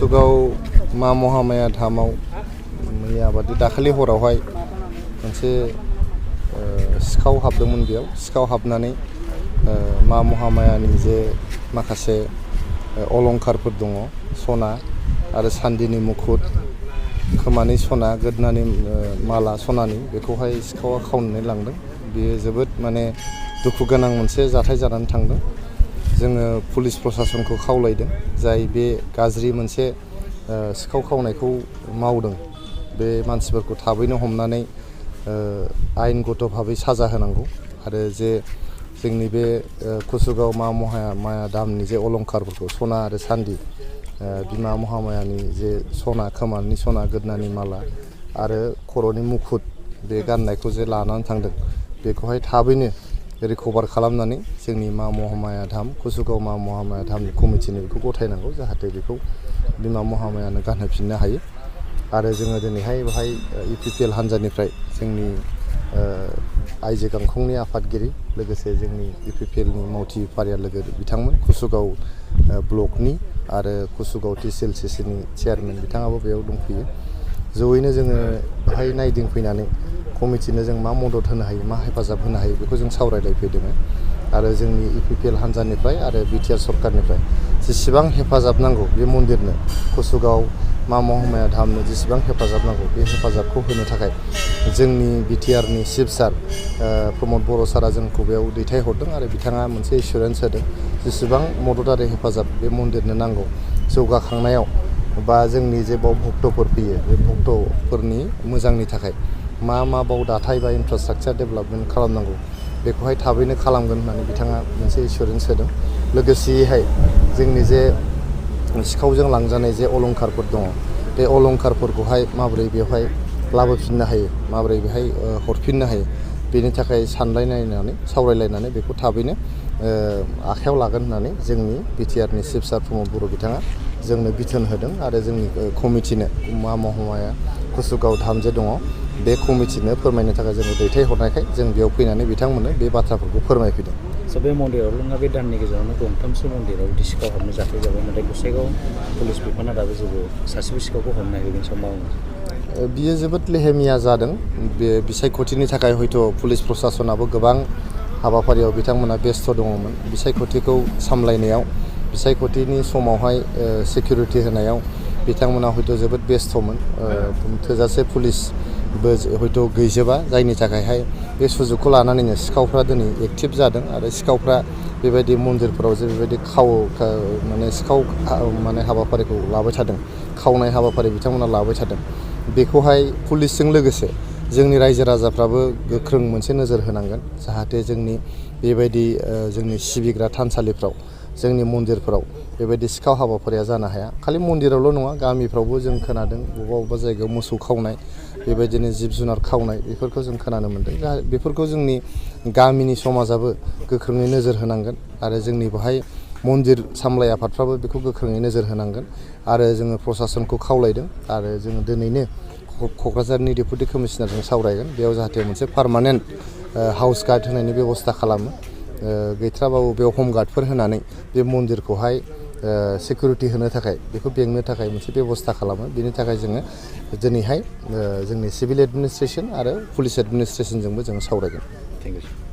कुसुगाव मा महामाया धामाव मैयाबादि दाखालि हरावहाय मोनसे सिखाव हाबदोंमोन। बेयाव सिखाव हाबनानै मा महामायानि जे माखासे अलंकारफोर दङ, सना आरो सान्दिनि मुकुट, खोमानि सना, गोदनानि माला सनानि, बेखौहाय सिखावा खावनानै लांदों। बेयो जोबोद माने दुखु गोनां मोनसे जाथाय जानानै थांदों। जोङो पुलिस प्रसासनखौ खावलायदों, जाय बे गाज्रि मोनसे सिखाव खावनायखौ मावदों बे मानसिफोरखौ थाबैनो हमनानै आयेनगत भाबै साजा होनांगौ आरो जे जोंनि बे कुसुगाव मा महामाया धामनि जे अलंकारफोरखौ सना आरो सान्दि, बिमा महामायानि जे सना, खोमानि सना, गोदनानि माला आरो खर'नि मुकुट बे गाननायखौ जे लानानै थांदों, बेखौहाय थाबैनो रिकभार खालामनानै जोंनि मा महामाया धाम, कुसुगाव मा महामाया धामनि कमिटिनो बेखौ गथायनांगौ, जाहाथे बेखौ बिमा महामायानो गानहोफिननो हायो। आरो जोङो दिनैहाय बेहाय UPPL हान्जानिफ्राय जोंनि आइजो गांखंनि आफादगिरि, लोगोसे जोंनि UPPLनि मावथि फारिया लोगो बिथांमोन, कुसुगाव ब्लकनि आरो कुसुगाव TCLCCनि चेयारमेन बिथाङाबो बेयाव दंफैयो। जयैनो जोङो बेहाय नायदिंफैनानै कमिटिनो जों मा मदद होनो हायो, मा हेफाजाब होनो हायो, बेखौ जों सावरायलायफैदों। आरो जोंनि UPPL हान्जानिफ्राय आरो BTR सरकारनिफ्राय जेसेबां हेफाजाब नांगौ बे मन्दिरनो, कुसुगाव मा महामाया धामनो जेसेबां हेफाजाब नांगौ बे हेफाजाबखौ होनो थाखाय जोंनि BTRनि चिफ सार प्रमद बर' सारा जोंखौ बेयाव दैथायहरदों आरो बिथाङा मोनसे एसुरेन्स होदों जेसेबां मदद आरो हेफाजाब बे मन्दिरनो नांगौ जौगाखांनायाव बा जोंनि जे बाव भक्तफोर फैयो बे भक्तफोरनि मोजांनि थाखाय मा बाव दाथाय बा इनफ्रास्ट्राक्चार डेभेलपमेन्ट खालामनांगौ बेखौहाय थाबैनो खालामगोन होननानै बिथाङा मोनसे एसुरेन्स होदों। लोगोसेयैहाय जोंनि जे सिखावजों लांजानाय जे अलंकारफोर दङ, बे अलंकारफोरखौहाय माबोरै बेवहाय लाबोफिननो हायो, माबोरै बेहाय हरफिननो हायो, बेनि थाखाय सावरायलायनानै बेखौ थाबैनो आखायाव लागोन होननानै जोंनि BTRनि चिफ सार प्रमद बर' बिथाङा जोंनो बिथोन होदों। आरो जोंनि कमिटिनो मा महामाया कुसुगाव धाम जे दङ बे कमिटिनो फोरमायनो थाखाय जोङो दैथायहरनायखाय जों बेयाव फैनानै बिथांमोननो बे बाथ्राफोरखौ फोरमायफैदों। बे मन्दिरावल' नङा, बे दाननि गेजेरावनो गंथामसो मन्दिराव बिदि सिखाव हाबनो जाथाय जाबाय, नाथाय गसाइगाव पुलिस बिफाना दाबो जेबो सासेबो सिखावखौ हमनो हायाखै। बेनि सायाव मा बुङो? बियो जोबोद लेहेमिया जादों। बे बिसायख'थिनि थाखाय हयथ' पुलिस प्रसासनाबो गोबां हाबाफारियाव बिथांमोना बेस्थ' दङमोन। बिसायख'थिखौ सामलायनायाव, बिसायख'थिनि समावहाय सिकिउरिटि होनायाव बिथांमोना हयथ' जोबोद बेस्थ'मोन। थोजासे पुलिसबो हयथ' गैजोबा, जायनि थाखायहाय बे सुजुगखौ लानानैनो सिखावफ्रा दिनै एक्टिभ जादों आरो सिखावफ्रा बेबायदि मन्दिरफोराव जे बेबायदि सिखाव हाबाफारिखौ लाबाय थादों, खावनाय हाबाफारि बिथांमोना लाबाय थादों। बेखौहाय पुलिसजों लोगोसे जोंनि रायजो राजाफ्राबो गोख्रों मोनसे नोजोर होनांगोन, जाहाथे जोंनि बेबायदि जोंनि सिबिग्रा थानसालिफ्राव, जोंनि मन्दिरफोराव बेबायदि सिखाव हाबाफारिया जानो हाया। खालि मन्दिरावल' नङा, गामिफ्रावबो जों खोनादों बबेबा जायगायाव मोसौ खावनाय, बेबायदिनो जिब जुनार खावनाय, बेफोरखौ जों खोनानो मोन्दों। बेफोरखौ जोंनि गामिनि समाजाबो गोख्रोङै नोजोर होनांगोन आरो जोंनि बेहाय मन्दिर सामलाय आफादफ्राबो बेखौ गोख्रोङै नोजोर होनांगोन। आरो जोङो प्रसासनखौ खावलायदों आरो जोङो दिनैनो क'क्राझारनि डेपुटि कमिशनारजों सावरायगोन, बेयाव जाहाथे मोनसे पार्मानेन्ट हाउस गार्ड होनायनि बेब'स्था खालामो। गैथ्राबाबो बेयाव हम गार्डफोर होनानै बे मन्दिरखौहाय सिकिउरिटि होनो थाखाय, बेखौ बेंनो थाखाय मोनसे बेब'स्था खालामो। बेनि थाखाय जोङो दिनैहाय जोंनि सिभिल एडमिनिस्ट्रेसन आरो पुलिस एडमिनिस्ट्रेसनजोंबो जोङो सावरायगोन। Thank you.